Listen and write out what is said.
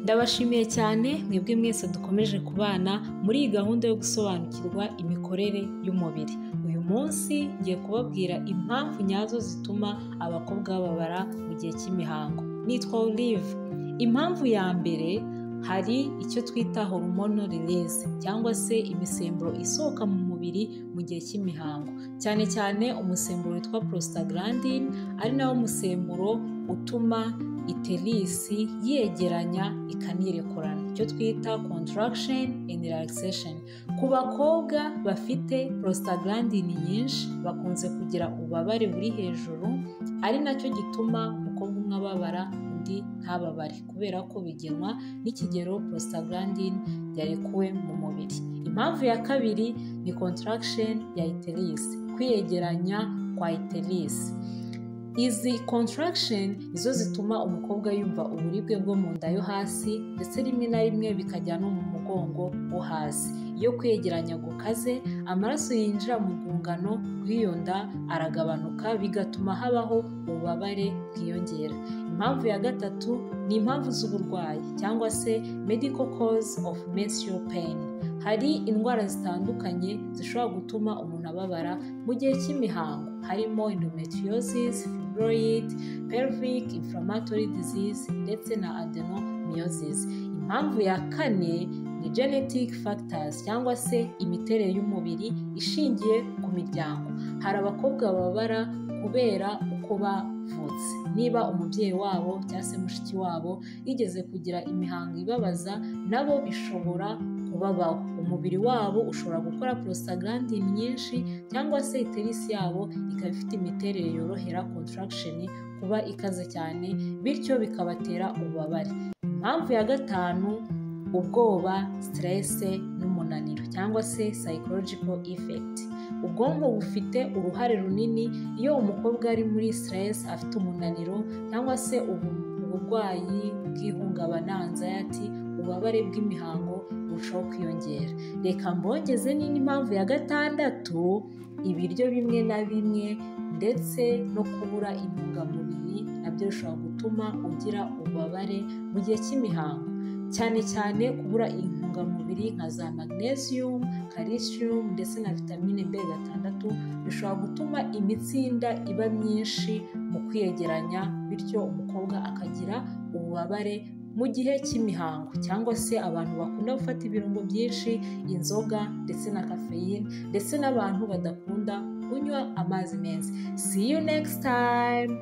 Ndabashimiye cyane mwebwe mwese dukomeje kubana muri iyi gahunda yo gusobanukirwa imikorere y'umubiri. Uyu munsi ngiye kubabwira impamvu nyazo zituma abakobwa bababara mu gihe cy'imihango. Nitwa Olive. Impamvu ya mbere, hari icyo twita hormonal release cyangwa se imisemburo isohoka mu mubiri mu gihe cy'imihango, cyane cyane umusemburo witwa prostaglandin, ari nawo musemburo utuma uterus yegeranya ikanirekurana, icyo twita contraction and relaxation. Ku bakobwa bafite prostaglandin nyinshi, bakunze kugira ububabare buri hejuru, ari nacyo gituma umukobwa umwe ababara, undi ntababare, kubera ko bigenwa n'ikigero prostaglandin yarekuwe mu mubiri. Impamvu ya kabiri ni contraction ya uterus, kwiyegeranya kwa uterus. Izi contraction nizo zituma umukobwa yumva uburibwe bwo mu nda yo hasi, ndetse rimwe na rimwe bikajya no mu mugongo wo hasi. Iyo kwiyegeranya gukaze, amaraso yinjira mu rwungano rw'iyo nda aragabanuka, bigatuma habaho ububabare bwiyongera. Impamvu ya gatatu ni impamvu z'uburwayi cyangwa se medical cause of menstrual pain. Hari indwara zitandukanye zishobora gutuma umuntu ababara mu gihe cy'imihango, harimo endometriosis, fibroid, pelvic inflammatory disease ndetse na adenomyosis. Impamvu ya kane ni genetic factors cyangwa se imiterere y'umubiri ishingiye ku miryango. Hari abakobwa bababara kubera uko bavutse. Niba umubyeyi wabo cyangwa se mushiki wabo yigeze kugira imihango ibabaza, nabo bishobora kubabaho. Umubiri wabo ushobora gukora prostaglandin nyinshi, cyangwa se uterus yabo ikaba ifite imiterere yorohera contraction kuba ikaze cyane, bityo bikabatera ububabare. Impamvu ya gatanu, ubwoba, stress n'umunaniro cyangwa se psychological effect. Ubwonko bufite uruhare runini. Iyo umukobwa ari muri stress, afite umunaniro cyangwa se uburwayi bw'ihungabana, anxiety, ububabare bw'imihango burushaho kwiyongera. Reka mbongeze n'indi mpamvu ya gatandatu: ibiryo bimwe na bimwe ndetse no kubura intungamubiri nabyo bishobora gutuma ugira ububabare mu gihe cy'imihango, cyane cyane kubura intungamubiri nka za magnesium, calcium ndetse na vitamine B6 bishobora gutuma imitsi y'inda iba myinshi mu kwiyegeranya, bityo umukobwa akagira ububabare mu gihe cy'imihango. Cyangwa se abantu bakunda gufata ibirungo byinshi, inzoga ndetse na caffeine, ndetse n'abantu badakunda kunywa amazi meza. See you next time.